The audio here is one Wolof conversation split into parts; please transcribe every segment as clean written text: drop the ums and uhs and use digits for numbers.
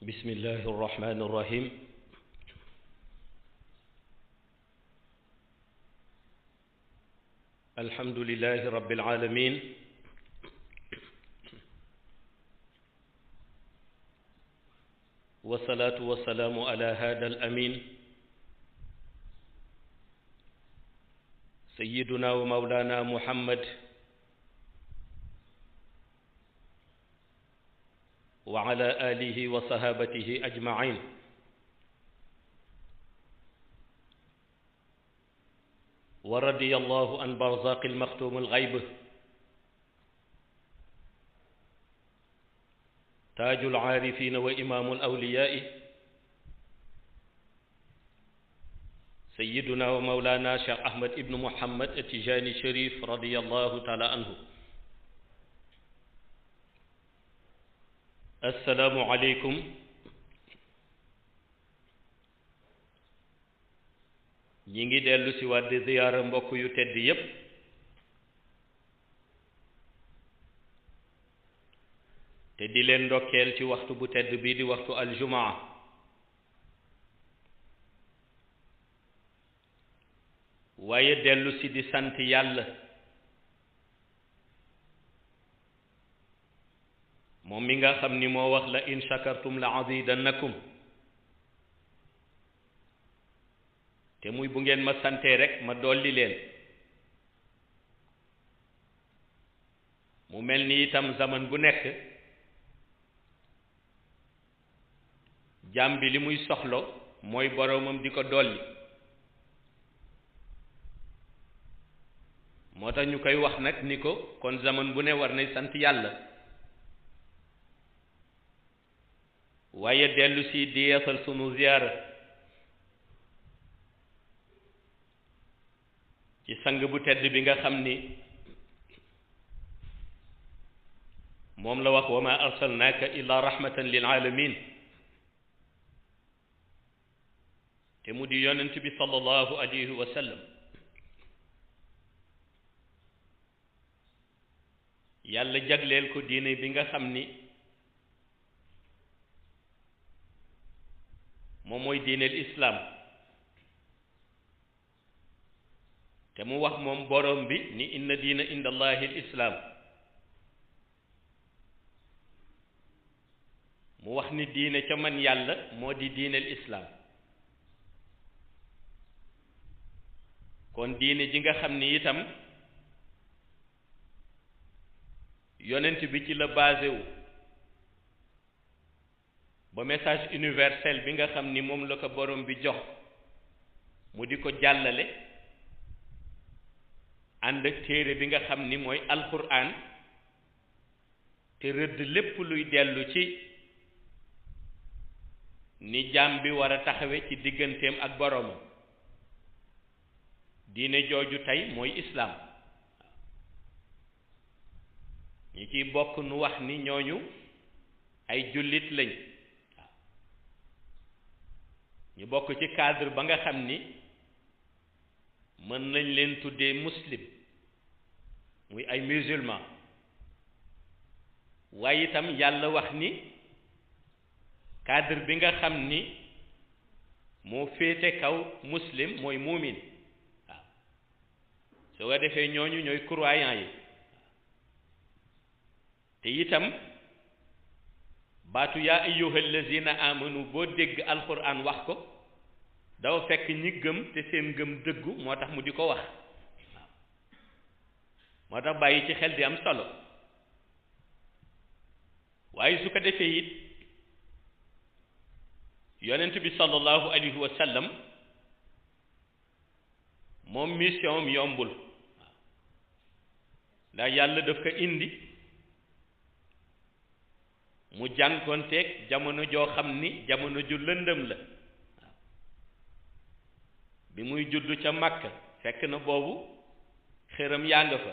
bismillahi irrahmani irrahim alhamdulillahi rabbil alamin wasalaatu wasalaamu ala hada al amin sayyiduna wa mawlana muhammad wa ala alihi wa sahabatihi ajmain wa radiyallahu an barzaqil maktumil ghaib taajul aarifin wa imaamul awliyaa sayyiduna wa mawlana Cheikh Ahmad ibn Muhammad at-Tijani Cherif radiyallahu taala anhu. assalaamu aleykum ñi ngi dellu si waat di ziyaara mbokk yu tedd yépp te di leen ndokkeel ci waxtu bu tedd bii di waxtu aljumaa waaye dellu si di sant yàlla moom mi nga xam ni moo wax la in shakartum la azidannakum te muy bu ngeen ma santee rek ma dolli leen mu mel ni itam zaman bu nekk jaam bi li muy soxlo mooy boroomam di ko dolli moo tax ñu koy wax nag ni ko kon zaman bu ne war nay sant yàlla waaye dellu si di yeesal sunu ziyaara ci sang bu tedd bi nga xam ni moom la wax wa ma arsalnaaka illa rahmatan lil alamin te mu di yonent bi sallallahu alayhi wa sallam yàlla jagleel ko diine bi nga xam ni moom mooy diineel islaam te mu wax moom borom bi ni inna diina inda allahi al islaam mu wax ni diine ca man yàlla moo di diineel islaam kon diine ji nga xam ni itam yonent bi ci la basé wu ba message universel bi nga xam ni moom la ko borom bi jox mu di ko jàllale ànd ak téere bi nga xam ni mooy alquran te rëdd lépp luy dellu ci ni jaam bi war a taxawe ci digganteem ak boromam diine jooju tey mooy islaam ñi ciy bokk nu wax ni ñooñu ay jullit lañ ñu bokk ci cadre ba nga xam ni mën nañ leen tuddee muslim muy ay musulman waaye itam yàlla wax ni cadre bi nga xam ni moo féete kaw muslim mooy muumin waaw soo ko defee ñooñu ñooy croyants yi te itam baatu yaa ayyuhal lazina amanu boo dégg alquran wax ko dafa fekk ñi gëm te seen gëm dëggu moo tax mu di ko wax waaw moo tax bàyyi ci xel di am solo waaye su ko defee it yonent bi sallallahu alayhi wa sallam moom mission am yombul waaw ndax yàlla daf ko indi mu jànkoonteeg jamono joo xam ni jamono ju lëndëm la waaw bi muy juddu ca Makka fekk na boobu xëram yaa nga fa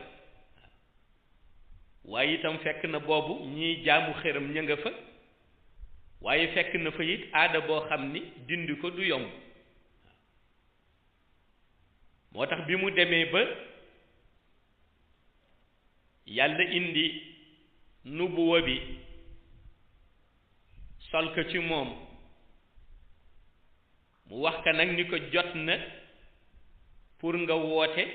waaye itam fekk na boobu ñiy jaamu xëram ña nga fa waaye fekk na fa it aada boo xam ni dindi ko du yomb moo tax bi mu demee ba yàlla indi nubuwa bi sol ko ci moom mu wax ka nag ni ko jot na pour nga woote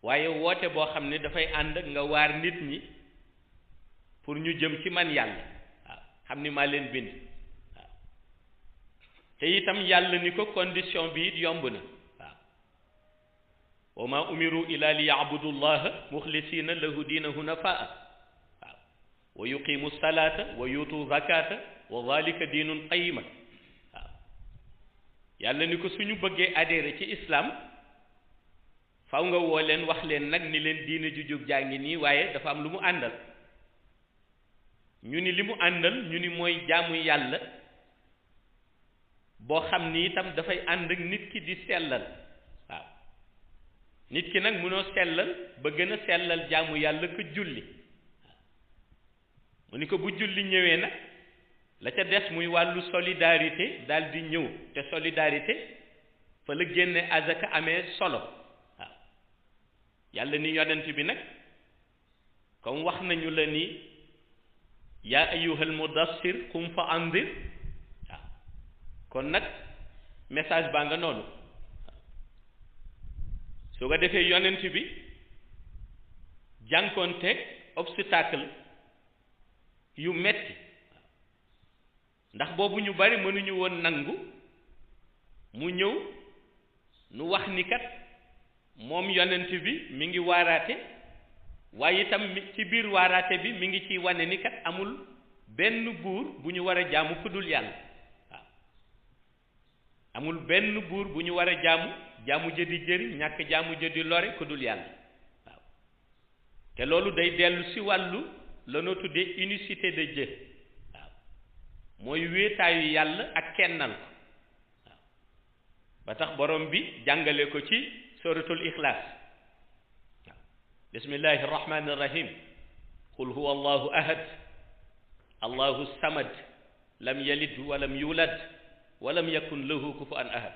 waaye woote boo xam ne dafay ànd ak nga waar nit ñi pour ñu jëm ci man yàlla waaw xam ni maa leen bind waaw te itam yàlla ni ko condition bi it yomb na waaw wa ma umiru ila li ya'budu llaha muxlisina lahu diina hunafaa waaw wa yuqimu salata wa yutu zakata wa dhalika diinun qayima waaw yàlla ni ko suñu bëggee adhéré ci islam faw nga woo leen wax leen nag ni leen diina ju jóg jaa ngi nii waaye dafa am lu mu àndal ñu ni li mu àndal ñu ni mooy jaamu yàlla boo xam ni itam dafay ànd ak nit ki di sellal waaw nit ki nag mënoo sellal ba gën a sellal jaamu yàlla ko julli waaw mu ni ko bu julli ñëwee nag la ca des muy wàllu solidarité daal di ñëw te solidarité fa la génne azaka amee solo waaw yàlla ni yonent bi nag comme wax nañu la ni yaa ayyuhal mudassir qum fa andir waaw kon nag message baa nga noonu su ko defee yonent bi jànkoonteeg obstacle yu metti ndax boobu ñu bari mënuñu woon nangu mu ñëw nu wax ni kat moom yonent bi mi ngi waaraate waaye itam ci biir waaraate bi mi ngi ciy wane ni kat amul benn buur bu ñu war a jaamu ku dul yàlla waaw amul benn buur bu ñu war a jaamu jëdi jëri ñàkk jaamu jëdi lore ku dul yàlla waaw te loolu day dellu si wàllu la noo tuddee unicité de Dieu waaw mooy wéetaayu yàlla ak kennal ko waaw ba tax borom bi jàngale ko ci suratul ixlaas waaw bismillahi irrahmani irrahim qul huwa allahu ahad allahu samad lam yalid walam yulad walam yakun lahu kufuwan ahad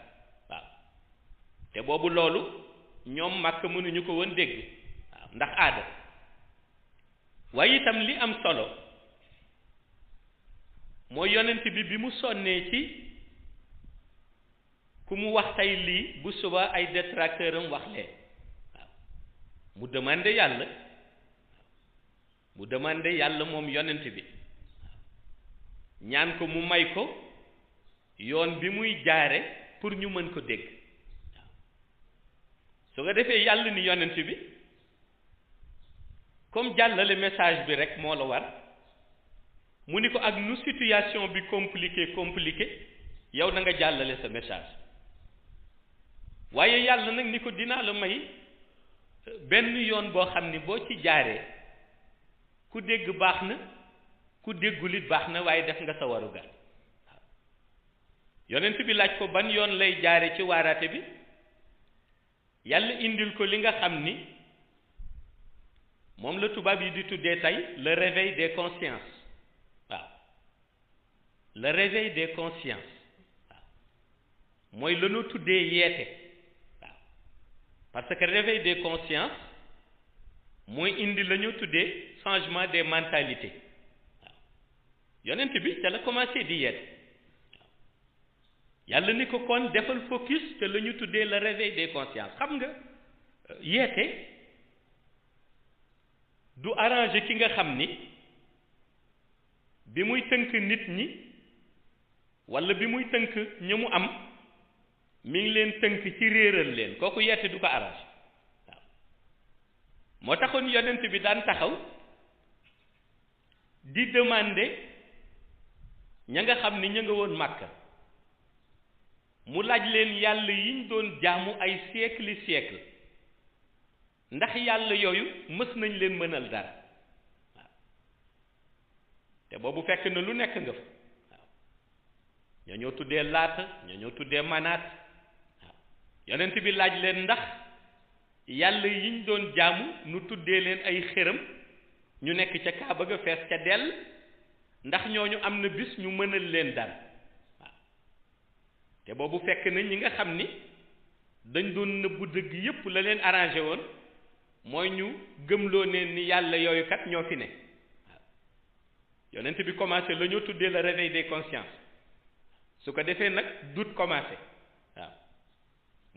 waaw te boobu loolu ñoom màkk mënuñu ko woon dégg waaw ndax aada waaye itam li am solo mooy yonent bi mu sonnee ci ku mu wax tey lii bu suba ay détracteur am wax lee waaw mu demandé yàlla moom yonent bi ñaan ko mu may ko yoon bi muy jaare pour ñu mën ko dégg waaw su ko defee yàlla ni yonent bi comme jàllale message bi rek moo la war mu ni ko ak nu situation bi compliqué yow na nga jàllale sa message waaye yàlla nag ni ko dinaa la may benn yoon boo xam ni boo ci jaaree ku dégg baax na ku déggul it baax na waaye def nga sa warugar waaw yonent bi laaj ko ban yoon lay jaare ci waaraate bi yàlla indil ko li nga xam ni moom la tubaab yi di tuddee tey le réveil des consciences waaw le réveil des consciences waaw mooy la ñu tuddee yeete waaw parce que réveil des consciences mooy indi la ñu tuddee changement des mentalités waaw yonent bi ca la commencé di yeete waaw yàlla ni ko kon defal focus te la ñu tuddee le réveil des consciences xam nga yeete du arrangé ki nga xam ni bi muy tënk nit ñi walla bi muy tënk ñi mu am mi ngi leen tënk ci réeral leen kooku yeete du ko arrangé waaw moo taxoon yonent bi daan taxaw di demander ña nga xam ni ña nga woon Màkka mu laaj leen yàlla yiñ doon jaamu ay siècle ndax yàlla yooyu mës nañ leen mënal dara waaw te boobu fekk na lu nekk nga fa waaw ñoo ñoo tuddee laata ñoo ñoo tuddee manaat waaw yonent bi laaj leen ndax yàlla yiñ doon jaamu nu tuddee leen ay xërëm ñu nekk ca Kaaba ga fees ca dell ndax ñooñu am na bis ñu mënal leen dara waaw te boobu fekk na ñi nga xam ni dañ doon nëbbu dëgg yépp la leen arrangé woon mooy ñu gëmloo ne ni yàlla yooyu kat ñoo fi ne waaw yonent bi commencé la ñoo tuddee le réveil des consciences su ko defee nag doute commencé waaw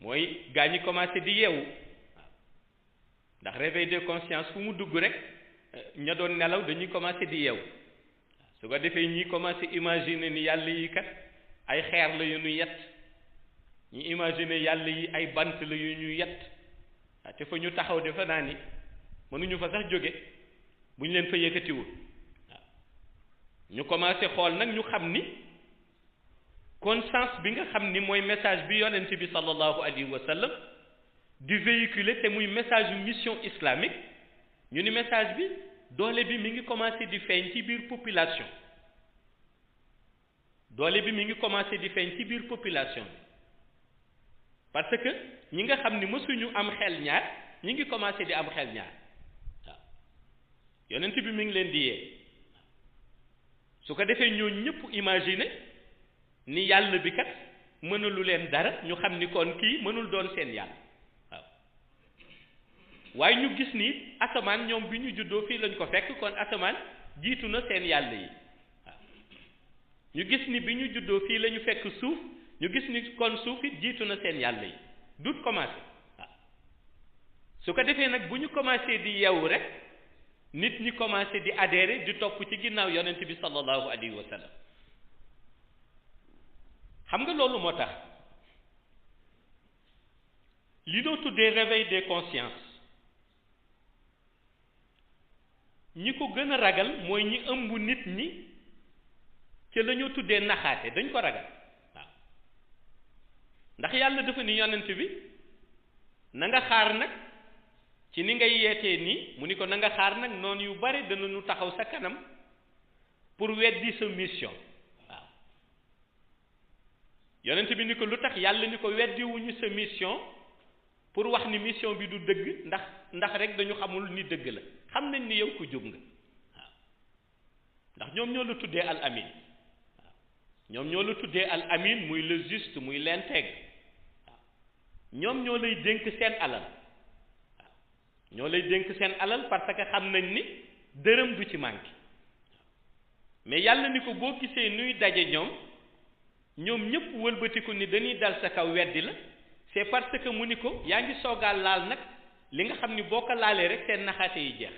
mooy gaa ñi commencé di yeewu waaw ndax réveil des consciences fu mu dugg rek ña doon nelaw dañuy commencé di yeewu su ko defee ñi commencé imaginer ni yàlla yi kat ay xeer la yu ñu yett ñi imaginer yàlla yi ay bant la yu ñu yett waaw te fa ñu taxaw defe naa ni mënuñu fa sax jóge bu ñu leen fa yëkkatiwul waaw ñu commencé xool nag ñu xam ni conscience bi nga xam ni mooy message bi yonent bi sallallahu alayhi wa sallam di véhiculer te muy message yu mission islamique ñu ni message bi doole bi mi ngi commencé di feeñ ci biir population doole bi mi ngi commencé di feeñ ci biir population bi parce que ñi nga xam ni mësuñu am xel ñaar ñi ngi commencé di am xel ñaar waaw yonent bi mi ngi leen di yee su ko defee ñoo ñëpp imaginer ni yàlla bi kat mënulu leen dara ñu xam ni kon kii mënul doon seen yàlla waaw waaye ñu gis ni asamaan ñoom bi ñu juddoo fii lañ ko fekk kon asamaan jiitu na seen yàlla yi waaw ñu gis ni bi ñu juddoo fii la ñu fekk suuf ñu gis ni kon suuf it jiitu na seen yàlla yi dut commencé waaw su ko defee nag bu ñu commencé di yeewu rek nit ñi commencé di adhérer di topp ci ginnaaw yonent bi sallallahu alayhi wa sallam xam nga loolu moo tax li doo tuddee réveil des consciences ñi ko gën a ragal mooy ñi ëmb nit ñi ca la ñoo tuddee naxaate dañ ko ragal waaw ndax yàlla dafa ni yonent bi na nga xaar nag ci ni ngay yeetee nii mu ni ko na nga xaar nag noonu yu bari danañu taxaw sa kanam pour weddi sa mission waaw yonent bi ni ko lu tax yàlla ni ko weddiwuñu sa mission pour wax ni mission bi du dëgg ndax rek dañu xamul ni dëgg la xam nañ ni yow ko jóg nga waaw ndax ñoom ñoo la tuddee al amin waaw ñoom ñoo la tuddee al amin muy le juste muy l'intègre waaw ñoom ñoo lay dénk seen alal waaw ñoo lay dénk seen alal parce que xam nañ ni dërëm du ci manqué mais yàlla ni ko boo gisee nuy daje ñoom ñëpp wëlbatiku ni dañuy dal sa kaw weddi la c'est parce que mu ni ko yaa ngi soogaal laal nag li nga xam ni boo ko laalee rek seen naxaate yi jeex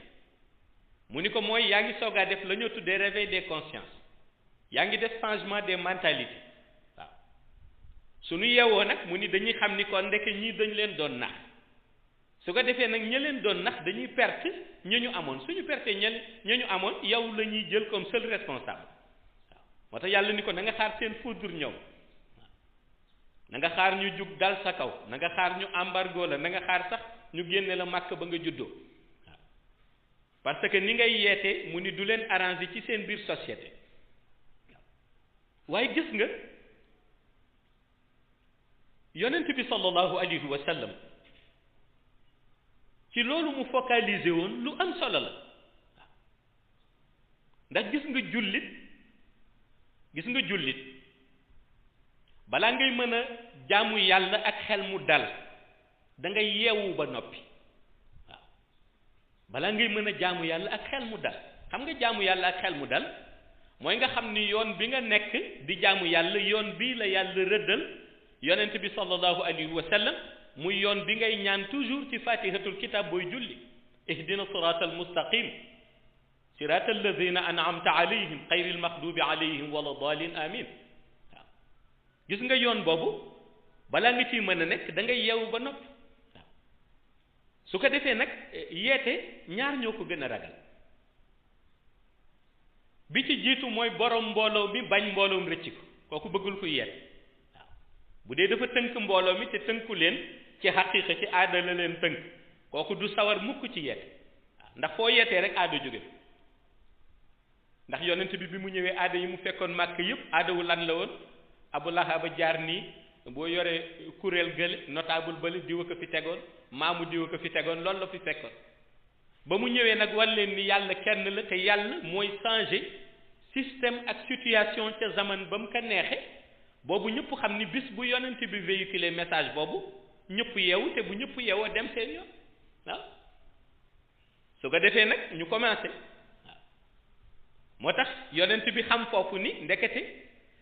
mu ni ko mooy yaa ngi soogaa def la ñoo tuddee réveil des consciences yaa ngi def changement des mentalités waaw suñu yeewoo nag mu ni dañuy xam ni kon ndeke ñii dañ leen doon nax su ko defee nag ña leen doon nax dañuy perte ña ñu amoon suñu perte ña ñu amoon yow la ñuy jël comme seul responsable waaw moo tax yàlla ni ko na nga xaar seen foudre ñëw na nga xaar ñu jug dal sa kaw na nga xaar ñu embargo la na nga xaar sax ñu génne la màkk ba nga juddoo waaw parce que ni ngay yeete mu ni du leen arranger ci seen biir société waaye gis nga yonent bi sallallahu alayhi wa sallam ci loolu mu focaliser woon lu am solo la waaw ndax gis nga jullit balaa ngay mën a jaamu yàlla ak xel mu dal da ngay yeewu ba noppi waaw balaa ngay mën a jaamu yàlla ak xel mu dal xam nga jaamu yàlla ak xel mu dal mooy nga xam ni yoon bi nga nekk di jaamu yàlla yoon bii la yàlla rëddal yonent bi sallallahu alayhi wa sallam muy yoon bi ngay ñaan toujours ci fatihatul kitab booy julli ihdina siratal mustaqim siratal ladina an'amta alayhim xayril maxdubi alayhim wala dalin amin waaw gis nga yoon boobu balaa nga ciy mën a nekk da ngay yeewu ba noppi waaw su ko defee nag yeete ñaar ñoo ko gën a ragal bi ci jiitu mooy borom mbooloo mi bañ mbooloom rëcc ko kooku bëggul ko yeete waaw bu dee dafa tënk mbooloo mi te tënku leen ci xaqiiqa ci aada la leen tënk kooku du sawar mukk ci yeete waaw ndax foo yeetee rek aada jóge ndax yonent bi mu ñëwee aada yi mu fekkoon màkk yëpp aada wu lan la woon Abu Lahab jaar nii boo yoree kuréel gële notable bale diwa ko fi tegoon maamu diwa ko fi tegoon loolu la fi fekkoon ba mu ñëwee nag wan leen ni yàlla kenn la te yàlla mooy changer système ak situation ca zaman ba mu ko neexe boobu ñëpp xam ni bis bu yonent bi véhiculer message boobu ñëpp yeewu te bu ñëpp yeewoo dem seen yoon waaw su ko defee nag ñu commencé waaw moo tax yonent bi xam foofu ni ndekete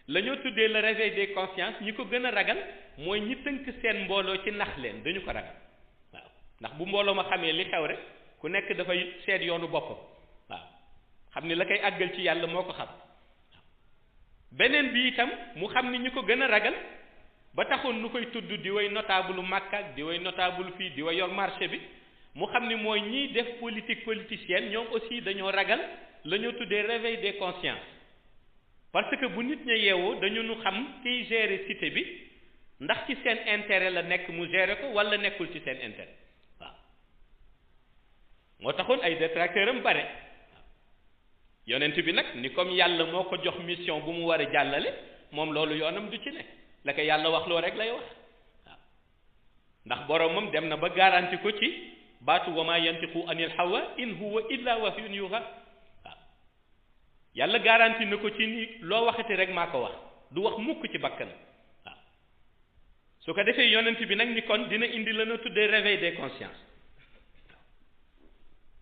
la ñoo tuddee le réveil des consciences ñi ko gën a ragal mooy ñi tënk seen mbooloo ci nax leen dañu ko ragal waaw ndax bu mbooloo ma xamee li xew rek ku nekk dafay seet yoonu boppam waaw xam ni la koy àggal ci yàlla moo ko xam beneen bi itam mu xam ni ñi ko gën a ragal ba taxoon nu koy tudd di way notable Makka ak di way notable fii di way yor marché bi mu xam ni mooy ñiy def politique politicienne ñoom aussi dañoo ragal la ñoo tuddee réveil des consciences parce que bu nit ña yeewoo dañu nu xam kiy gérer cité bi ndax ci seen intérêt la nekk mu gérer ko wala nekkul ci seen intérêt waaw moo taxoon ay détracteurs am bare yonent bi nag ni comme yàlla moo ko jox mission bu mu war a jàllale moom loolu yoonam du ci ne la ko yàlla wax loo rek lay wax waaw ndax boromam dem na ba garanti ko ci baatu wa maa yantiqu anil hawa in huwa illa wahyun yuha waaw yàlla garanti na ko ci ni loo waxati rek maa ko wax du wax mukk ci bakkan waaw su ko defee yonent bi nag ni kon dina indi la na tuddee réveil des consciences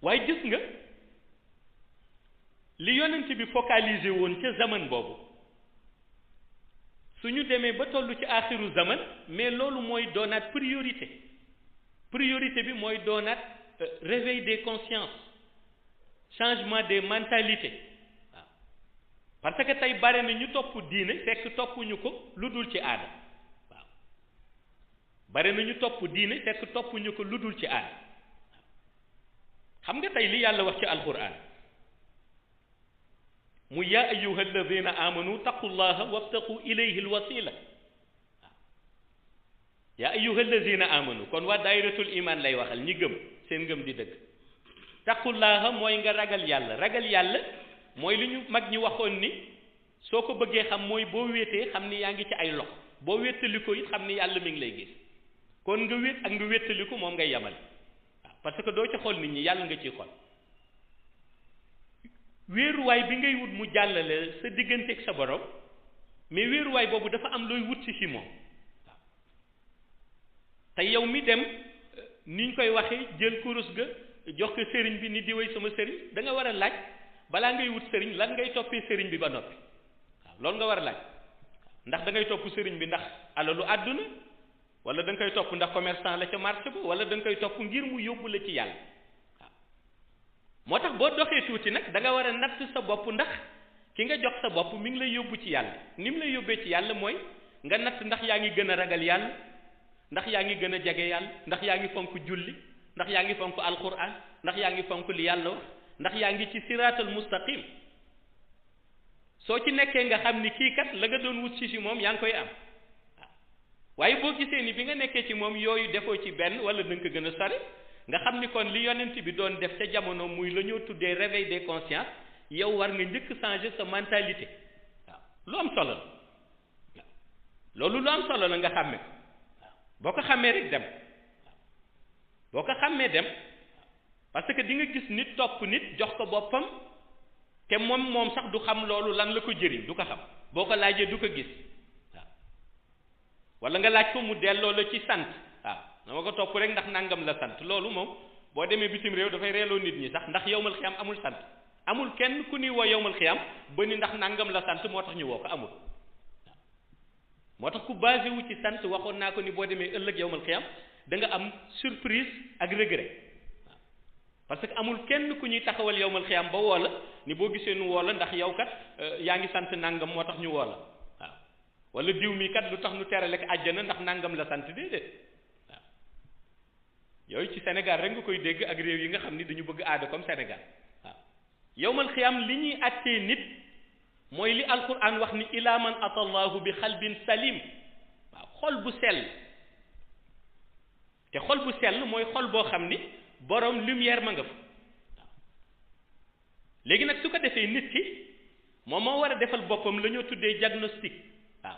waaye gis nga li yonent bi focalisé woon ca zaman boobu su ñu demee ba toll ci axiru zaman mais loolu mooy doonaat priorité bi mooy doonaat réveil des consciences changement des mentalités waaw parce que tey bare na ñu topp diine fekk toppuñu ko lu dul ci aada waaw bare na ñu topp diine fekk toppuñu ko lu dul ci aada xam nga tey li yàlla wax ci alquran mu yaa ayyuha alladina amanu taqullaha wabtaqu ilayhi alwasila waaw yaa ayyuha alladina amanu kon waa daayiratul iman lay waxal ñi gëm seen ngëm di dëgg taqullaha mooy nga ragal yàlla mooy li ñu mag ñi waxoon ni soo ko bëggee xam mooy boo wéetee xam ni yaa ngi ci ay loxo boo wéttali ko it xam ni yàlla mi ngi lay gis kon nga wét ak nga wéttali ko moom ngay yemale waaw parce que doo ci xool nit ñi yàlla nga ciy xool wéeruwaay bi ngay wut mu jàllale sa digganteeg sa borom mais wéeruwaay boobu dafa am looy wut si moom waaw te yow mi dem niñ koy waxee jël kurus ga jox ko sëriñ bi ni di way sama sëriñ da nga war a laaj balaa ngay wut sëriñ lan ngay toppee sëriñ bi ba noppi waaw loolu nga war a laaj ndax da ngay topp sëriñ bi ndax alalu àdduna wala da nga koy topp ndax commerçant la ca marché ba wala da nga koy topp ngir mu yóbbu la ci yàlla waaw moo tax boo doxee tuuti nag da nga war a natt sa bopp ndax ki nga jox sa bopp mi ngi lay yóbbu ci yàlla ni mu lay yóbbee ci yàlla mooy nga natt ndax yaa ngi gën a ragal yàlla ndax yaa ngi gën a jege yàlla ndax yaa ngi fonk julli ndax yaa ngi fonk alquran ndax yaa ngi fonk li yàlla wax ndax yaa ngi ci siraatal mustaqim soo ci nekkee nga xam ni kii kat la nga doon wut si moom yaa ngi koy am waaw waaye boo gisee ni bi nga nekkee ci moom yooyu defoo ci benn wala da nga ko gën a sori nga xam ni kon li yonent bi doon def ca jamono muy la ñoo tuddee réveil des consciences yow war nga njëkk changer sa mentalité waaw lu am solo la waaw loolu lu am solo la nga xàmme ko waaw boo ko xàmmee rek dem waaw boo ko xàmmee dem parce que di nga gis nit topp nit jox ko boppam te moom sax du xam loolu lan la ko jëriñ du ko xam boo ko laajee du ko gis waaw wala nga laaj ko mu delloo la ci sant waaw dama ko topp rek ndax nangam la sant loolu moom boo demee bitim réew dafay reeloo nit ñi sax ndax yowmal xiyam amul sant amul kenn ku ni woo yowmal xiyam ba ni ndax nangam la sant moo tax ñu woo ko amul waaw moo tax ku basé wu ci sant waxoon naa ko ni boo demee ëllëg yowmal xiyam da nga am surprise ak regret parce que amul kenn ku ñuy taxawal yowmal xiyam ba woo la ni boo gisee nu woo la ndax yow kat yaa ngi sant nangam moo tax ñu woo la waaw wala diw mi kat lu tax nu terale ko àjjana ndax nangam la sant déedéet waaw yooyu ci Sénégal rek nga koy dégg ak réew yi nga xam ni dañu bëgg aada comme Sénégal waaw yowmal xiyam li ñuy attee nit mooy li alquran wax ni ila man atallahu bi xalbin salim waaw xol bu sell te xol bu sell mooy xol boo xam ni borom lumière ma nga fa waaw léegi nag su ko defee nit ki moom moo war a defal boppam la ñoo tuddee diagnostic waaw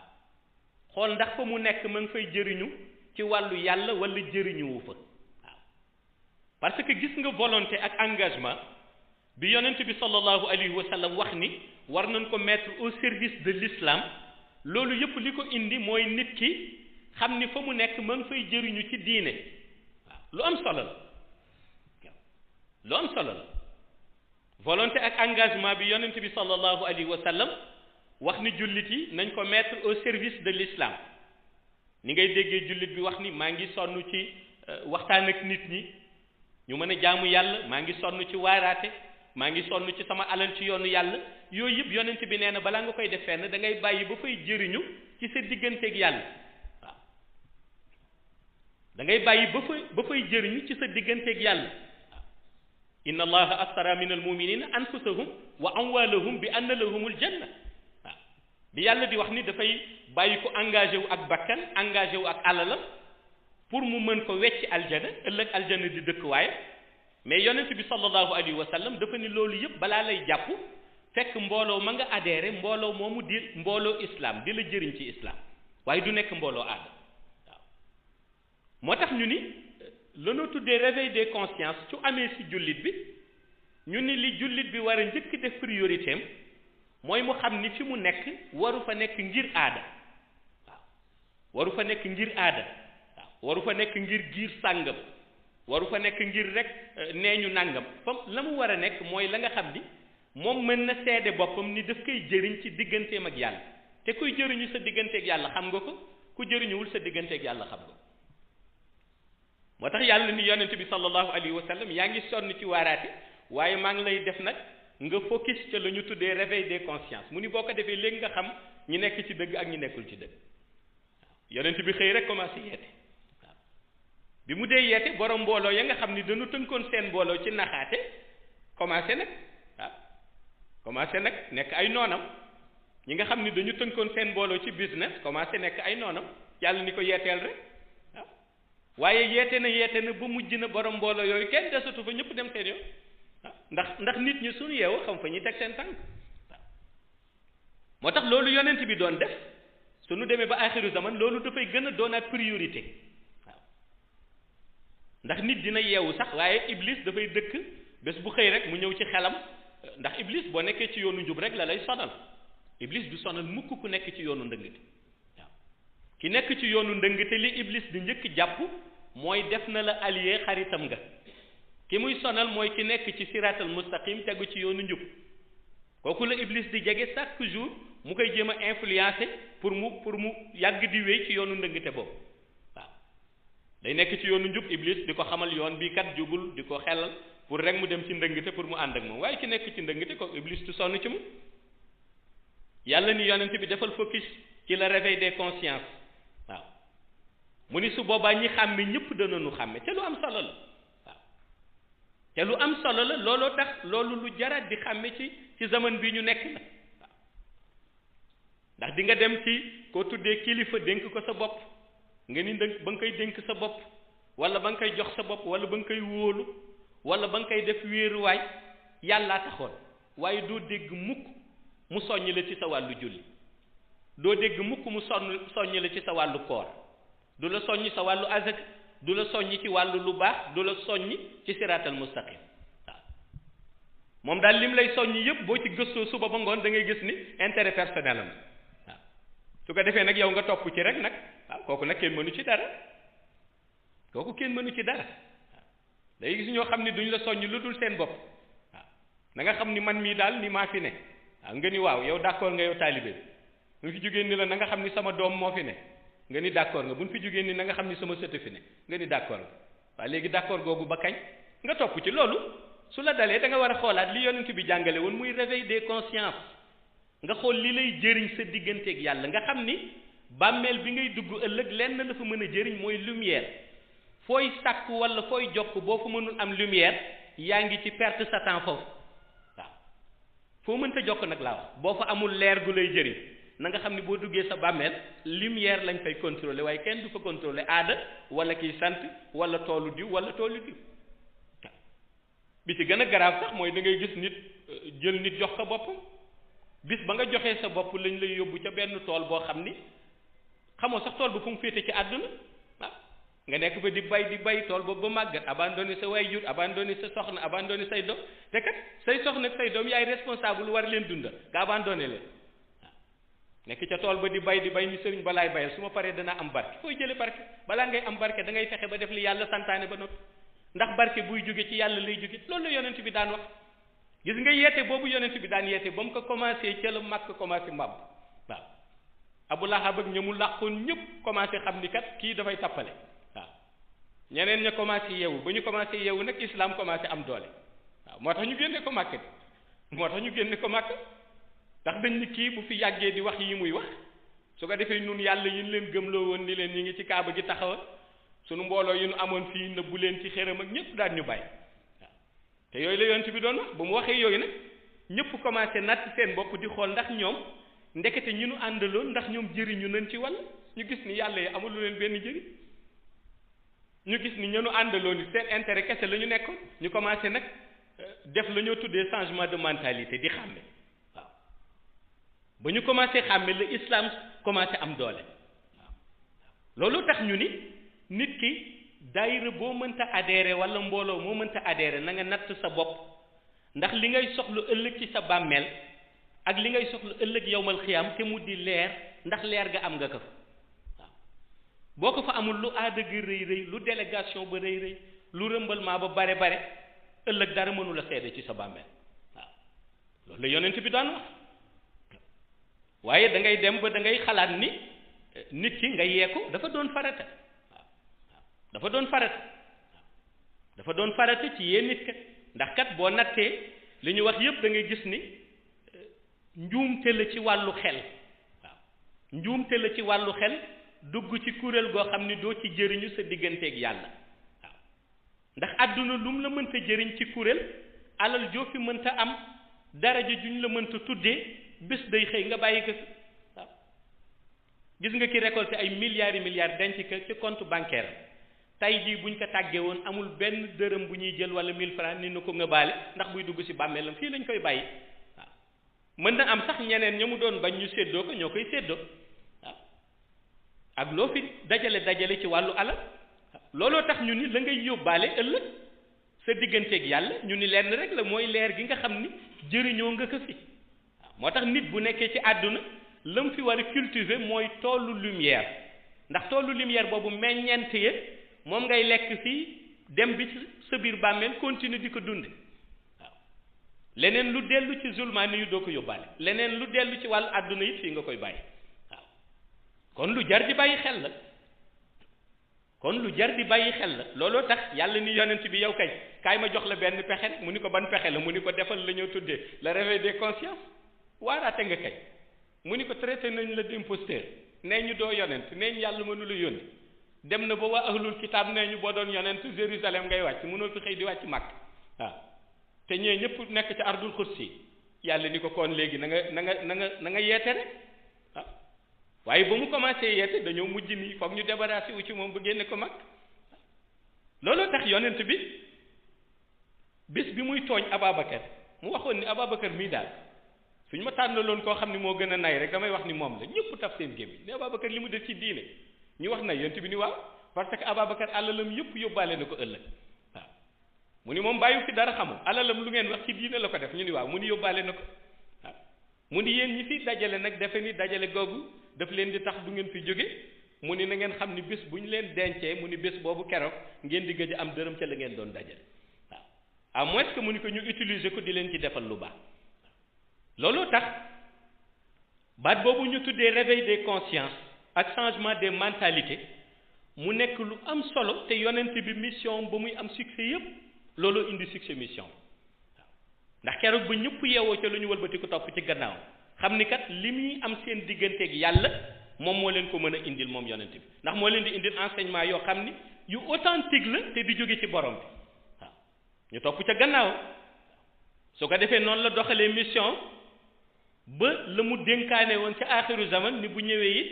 xool ndax fa mu nekk ma nga fay jëriñu ci wàllu yàlla wala jëriñuwu fa waaw parce que gis nga volonté ak engagement bi yonent bi sallallahu alayhi wa sallam wax ni war nañ ko mettre au service de l'islam loolu yëpp li ko indi mooy nit ki xam ni fa mu nekk ma nga fay jëriñu ci diine waaw lu am solo la lu am solo la volonté ak engagement bi yonent bi sallallahu alayhi wa sallam wax ni jullit yi nañ ko mettre au service de l'islam ni ngay déggee jullit bi wax ni maa ngi sonn ci waxtaan ak nit ñi ñu mën a jaamu yàlla, maa ngi sonn ci waaraate, maa ngi sonn ci sama alal ci yoonu yàlla, yooyu yëpp yonent bi nee na balaa nga koy def fenn da ngay bàyyi ba fay jëriñu ci sa digganteeg yàlla. waaw da ngay bàyyi ba fay jëriñu ci sa digganteeg yàlla. inna allaha astara min almuminina anfusahum wa amwalahum bi anna lahumul janna. waaw bi yàlla di wax ni dafay bàyyi ko engagé wu ak bakkan, engagé wu ak alalam pour mu mën ko wecc aljana, ëllëg aljana di dëkk waaye mais yonent bi sallallahu alayhi wa sallam dafa ni loolu yëpp balaa lay jàpp fekk mbooloo ma nga adhéré mbooloo moomu di mbooloo islam di la jëriñ ci islam waaye du nekk mbooloo aada. waaw moo tax ñu ni lanoo tuddee réveil des consciences su amee si jullit bi ñu ni li jullit bi war a njëkk def priorité am mooy mu xam ni fi mu nekk waru fa nekk ngir aada. waaw waru fa nekk ngir aada. waaw waru fa nekk ngir giir sàngam, waru fa nekk ngir rek nee ñu nàngam. fam la mu war a nekk mooy la nga xam ni moom mën na seede boppam ni daf koy jëriñ ci digganteem ak yàlla, te kuy jëriñu sa digganteeg yàlla xam nga ko, ku jëriñuwul sa digganteeg yàlla xam nga ko. moo tax yàlla ni yonent bi sallallahu alayhi wa sallam yaa ngi sonn ci waaraate waaye maa ngi lay def nag nga focus ca la ñu tuddee réveil des consciences. mu ni boo ko defee léegi nga xam ñi nekk ci dëgg ak ñi nekkul ci dëgg. waaw yonent bi xëy rek commencé yeete. waaw bi mu dee yeete borom mbooloo ya nga xam ni dañu tënkoon seen mbooloo ci naxaate commencé nag waaw commencé nag nekk ay noonam. ñi nga xam ni dañu tënkoon seen mbooloo ci business commencé nekk ay noonam. yàlla ni ko yeeteel rek. waaye yeete na ba mujj na borom mbooloo yooyu kenn desatu fa, ñëpp dem seen yoon. ndax nit ñi suñu yeewu xam fa ñuy teg seen tànk. waaw moo tax loolu yonent bi doon def suñu demee ba axiru zaman loolu dafay gën a doonaat priorité. waaw ndax nit dina yeewu sax waaye iblis dafay dëkk bés bu xëy rek mu ñëw ci xelam, ndax iblis boo nekkee ci yoonu njub rek la lay sonal. iblis du sonal mukk ku nekk ci yoonu ndëngte. waaw ki nekk ci yoonu ndëngte li iblis di njëkk jàpp mooy def na la allié xaritam nga. ki muy sonal mooy ki nekk ci siratal mustaqim tegu ci yoonu njub, kooku la iblis di jege chaque jour mu koy jéem a influencer pour mu yàgg di wéy ci yoonu ndëngte boobu. waaw day nekk ci yoonu njub iblis di ko xamal yoon bii kat jubul, di ko xelal pour rek mu dem ci ndëngte pour mu ànd ak moom. waaye ki nekk ci ndëngte kooku iblis du sonn ci mu. yàlla ni yonent bi defal focus ci la réveil des consciences. waaw mu ni su boobaa ñi xàmme ñëpp danañu xàmme te lu am solo la. te lu am solo la, looloo tax loolu lu jaraat di xàmme ci zaman bi ñu nekk la. waaw ndax di nga dem ci koo tuddee kilifa dénk ko sa bopp nga ni ba nga koy dénk sa bopp wala ba nga koy jox sa bopp wala ba nga koy wóolu wala ba nga koy def wéeruwaay yàllaa taxoon, waaye doo dégg mukk mu soññ la ci sa wàllu julli, doo dégg mukk mu soññ la ci sa wàllu koor, du la soññ sa wàllu azak, du la soññ ci wàllu lu baax, du la soññ ci siraatal mustaqim. waaw moom daal lim lay soññ yëpp boo ci gëstoo suba ba ngoon da ngay gis ni intérêt personnel am. waaw su ko defee nag yow nga topp ci rek nag waaw kooku nag kenn mënu ci dara, kooku kenn mënu ci dara. waaw day gis ñoo xam ni duñ la soññ lu dul seen bopp. waaw na nga xam ni man mii daal ni maa fi ne. waaw nga ni waaw yow d'accord nga yow taalibe bi mu fi jógee ni la na nga xam ni sama doom moo fi ne. nga ni d'accord nga bu ñu fi jógee ni na nga xam ni sama sët fi ne nga ni d'accord nga waaye léegi d'accord googu ba kañ nga topp ci loolu. su la dalee da nga war a xoolaat li yonent bi jàngale woon muy réveil des consciences, nga xool li lay jëriñ sa digganteeg yàlla, nga xam ni bàmmeel bi ngay dugg ëllëg lenn la fa mën a jëriñ mooy lumière. fooy sàkk wala fooy jokk boo fa mënul am lumière yaa ngi ci perte sa temps foofu. waaw foo mënta jokk nag laa wax boo fa amul leer gu lay jëriñ na nga xam ni boo duggee sa bàmmeel lumière lañ fay contrôler waaye kenn du fa contrôler aada wala kiy sant wala toolu diw wala toolu diw. bi ci gën a garaaw sax mooy da ngay gis nit jël nit jox ko boppam bis ba nga joxee sa bopp lañ lay yóbbu ca benn tool boo xam ni xamoo sax tool ba fu mu féete ci àdduna. waaw nga nekk fa di bay tool boobu ba màggat abandonné sa waajur abandonné sa soxna abandonné say doom te kat say soxna ak say doom yaay responsable war leen dundal nga abandonné leen. nekk ca tool ba di bay ni sëriñ balaay bayal su ma paree danaa am barke. fooy jële barke balaa ngay am barke da ngay fexe ba def li yàlla santaane ba noppi ndax barke buy jóge ci yàlla lay jóge loolu la yonent bi daan wax. gis nga yeete boobu yonent bi daan yeete ba mu ko commencé ca la Makka commencé màbb waaw Abu Lahab ak ñamu làqoon ñëpp commencé xam ni kat kii dafay tappale waaw ñeneen ña commencé yeewu ba ñu commencé yeewu nag islam commencé am doole waaw moo tax ñu génne ko Makka ndax dañ ni kii bu fi yàggee di wax yi muy wax su ko defee nun yàlla yi ñu leen gëmloo woon ni leen ñi ngi ci kaaba gi taxawal sunu mbooloo yi nu amoon fii nëbbu leen ci xéram ak ñëpp daan ñu bàyyi waaw te yooyu la yonent bi doon wax ba mu waxee yooyu nag ñëpp commencé natt seen bopp di xool ndax ñoom ndekete ñi nu àndaloon ndax ñoom jëriñu nañ ci wàll ñu gis ni yàlla yi amulu leen benn jëriñ ñu gis ni ñenu àndaloon ni seen intérêt kese la ñu nekkoon ñu commencé nag def la ñoo tuddee changement de mentalité di xàmme waaw ba ñu commencé xàmme la islam commencé am doole waaw loolu tax ñu ni nit ki daayira boo mënta adhéré wala mbooloo moo mënta adhéré na nga natt sa bopp ndax li ngay soxla ëllëg ci sa bàmmeel ak li ngay soxla ëllëg yowmal xiyaam te mu di leer ndax leer ga am nga ko fa waaw boo ko fa amul lu aada gi rëy rëy lu délégation ba rëy rëy lu rëmbalement ba bare bare ëllëg dara mënu la seede ci sa bàmmeel waaw loolu la yonent bi daan wax waaye da ngay dem ba da ngay xalaat ni nit ki nga yee ko dafa doon farata waaw dafa doon farata waaw dafa doon farata ci yee nit ka ndax kat boo nattee li ñu wax yëpp da ngay gis ni njuumte la ci wàllu xel waaw njuumte la ci wàllu xel dugg ci kuréel goo xam ni doo ci jëriñu sa digganteeg yàlla waaw ndax àdduna lum la mënta jëriñ ci kuréel alal joo fi mënta am daraja juñ la mënta tuddee bés day xëy nga bàyyi ko waaw gis nga ki récolté ay milliards yi milliards denc ko ci compte bancaire tey jii buñ ko tàggee woon amul benn dërëm bu ñuy jël wala 1000 francs ni nu ko nga baale ndax buy dugg si bàmmeelam fii lañ koy bàyyi waaw mën na am sax ñeneen ña mu doon bañ ñu séddoo ko ñoo koy séddoo waaw ak loo fi dajale ci wàllu alal looloo tax ñu ni la ngay yóbbaale ëllëg sa digganteeg yàlla ñu ni lenn rek la mooy leer gi nga xam ni jëriñoo nga ko fi waaw moo tax nit bu nekkee ci àdduna la mu fi war a cultiver mooy toolu lumière ndax toolu lumière boobu meññeent ya moom ngay lekk fii dem bi sa biir bàmmeel continuer di ko dunde waaw leneen lu dellu ci zulmaani yu doo ko yóbbaale leneen lu dellu ci wàllu àdduna it fii nga koy bàyyi waaw kon lu jar di bàyyi xel la looloo tax yàlla ni yonent bi yow kay kaay ma jox la benn pexe rek mu ni ko ban pexe la mu ni ko defal la ñoo tuddee le réveil des consciences waaraate nga kay mu ni ko traité nañ la d'imposteur nee ñu doo yonent nee ñu yàlla mënu la yónni dem na ba waa ahlul kitaab nee ñu boo doon yonent Jérusalem ngay wàcc mënoo fi xëy di wàcc màkk waaw te ñee ñëpp nekk ci ardul xudsi yàlla ni ko kon léegi na nga yeete rek waaw waaye ba mu commencé yeete dañoo mujj nii foog ñu débarrassé wu ci moom ba génne ko màkk looloo tax yonent bi bis bi muy tooñ Ababacar mu waxoon ni Ababacar mii daal suñ ma tànnaloon koo xam ni moo gën a nay rek damay wax ni moom la ñëpp taf seen gémmiñ ne Ababacar li mu def ci diine ñu wax na yonent bi ni waaw parce que Ababacar alalam yëpp yóbbaale na ko ëllëg waaw mu ni moom bàyyi fi dara xamul alalam lu ngeen wax ci diine la ko def ñu ni waaw mu ni yóbbaale na ko waaw mu ni yéen ñi fi dajale nag defe ni dajale googu daf leen di tax du ngeen fi jóge mu ni na ngeen xam ni bés bu ñu leen dencee mu ni bés boobu keroog ngeen di gëj am dërëm ca la ngeen doon dajale waaw à moins que mu ni ko ñu utiliser ko di leen ci defal lu baax looloo tax baat boobu ñu tuddee réveil des consciences ak changement des mentalités mu nekk lu am solo te yonent bi mission ba muy am succès yëpp looloo indi succès mission waaw ndax keroog ba ñëpp yeewoo ca lu ñu wëlbati ko topp ci gannaaw xam ni kat li muy am seen digganteeg yàlla moom moo leen ko mën a indil moom yonent bi ndax moo leen di indil enseignement yoo xam ni yu authentique la te di jóge ci borom bi waaw ñu topp ca gannaaw su ko defee noonu la doxalee mission ba la mu dénkaane woon ci aaxiru zaman ni bu ñëwee it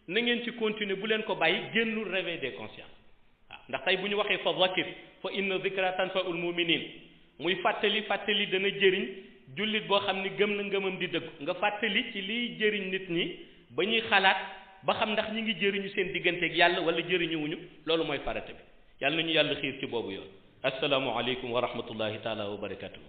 na ngeen ci continuer bu leen ko bàyyi génnul réveil des consciences waaw ndax tey bu ñu waxee fa zakir fa inna zikra tanfa'ul mu'minin muy fàttali dana jëriñ jullit boo xam ni gëm na ngëmam di dëgg nga fàttali ci liy jëriñ nit ñi ba ñuy xalaat ba xam ndax ñi ngi jëriñu seen digganteeg yàlla wala jëriñuwuñu loolu mooy farata bi yàlla nañu yàlla xiir ci boobu yoon assalaamu aleykum wa rahmatullahi taala wa barakatuh